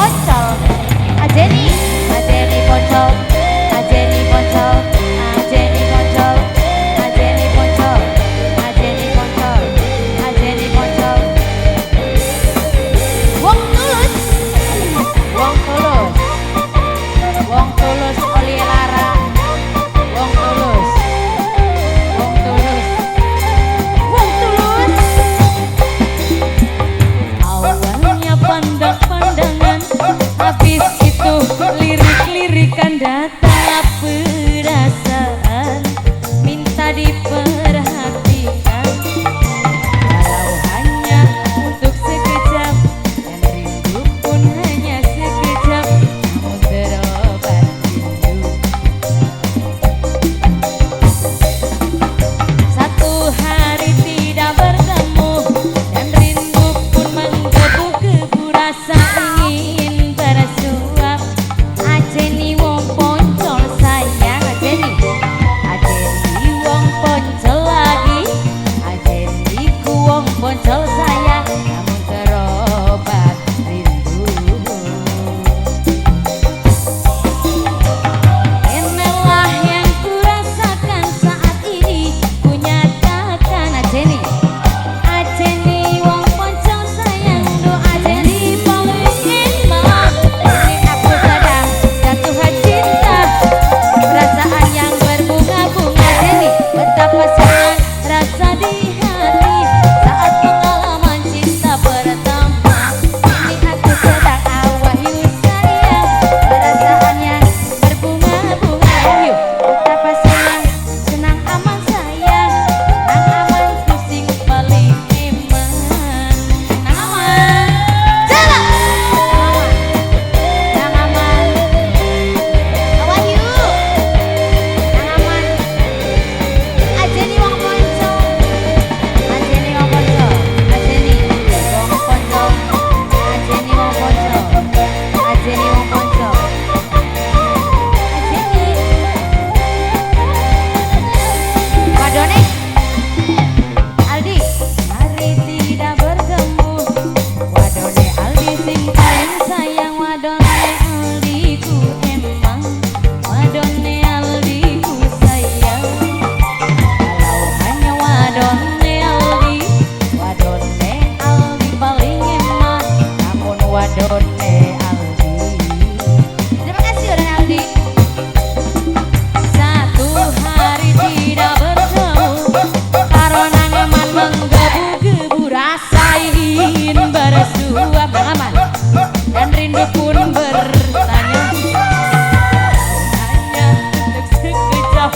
Poncol. Ajeni, Ajeni Poncol, Ajeni Poncol, Ajeni Poncol, Ajeni Poncol, Ajeni Poncol, Ajeni Poncol. Wong tulus, wong tulus, wong tulus oli lara, wong tulus, wong tulus, wong tulus. Awalnya pandang-pandangan, habis itu lirik-lirikan, datang perasaan minta diperhatikan. Walau hanya untuk sekejap, dan rindu pun hanya sekejap, namun terobat rindu. Satu hari tidak bertemu, dan rindu pun menggebu-gebu, rasa ingin bersuap. Ajeni wong poncol sayang, Ajeni, Ajeni wong poncol lagi, Ajeni ku wong poncol sayang, namun terobat rindu. Inilah yang kurasakan saat ini, ku nyatakan. Ajeni, Ajeni wong poncol sayang, do Ajeni paling enak. Ini aku sedang jatuh cinta, perasaan yang berbunga-bunga. Ajeni, betapa senang rasa di hati saat pengalaman cinta pertama. Ini aku sedang awahyu sayang, perasaan yang berbunga-bunga. Wahyu, betapa senang, senang aman sayang, nang aman pusing paling eman. Nang aman, jalan. Nang aman, nang aman, Wahyu, nang aman. Ajeni wong poncol, Ajeni wong poncol, Ajeni wong poncol, Ajeni wong poncol, Ajeni wong poncol, Ajeni. Wadone Aldi, hari tidak bertemu. Wadone Aldi sing paling sayang, wadone Aldi ku emang, wadone Aldi ku sayang. Kalau hanya wadone Aldi, wadone Aldi paling enak, namun wadone Aldi. Terima kasih wadone Aldi. Satu hari tidak bertemu, karena nyaman menggebu-gebu, rasa ingin bersuap aman, dan rindu pun bertanya. Hanya untuk sekejap,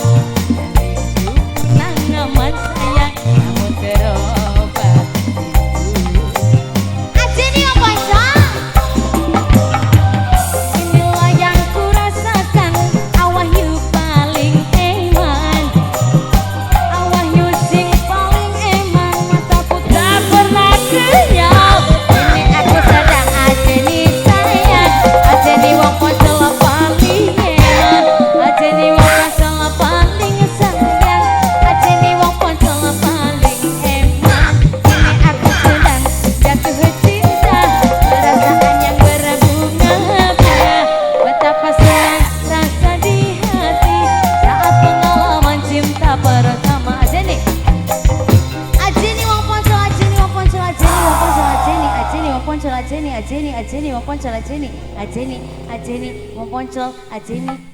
dan rindu nang aman sayang, namun terobat rindu. Ajeni wong poncol. Inilah yang kurasakan, awahyu paling eman, awahyu sing paling eman, mataku tak pernah kenyal. Ini aku sedang Ajeni sayang, Ajeni wong poncol paling eman, Ajeni wong poncol paling sayang, Ajeni wong poncol paling eman. Ini aku sedang jatuh cinta, perasaan yang berbunga-bunga. Betapa senang rasa di hati saat pengalaman cinta pertama. Ajeni, Ajeni wong poncol, Ajeni wong poncol, Ajeni wong poncol, Ajeni, Ajeni wong poncol, Ajeni, Ajeni, Ajeni wong poncol, Ajeni, Ajeni, Ajeni wong poncol, Ajeni.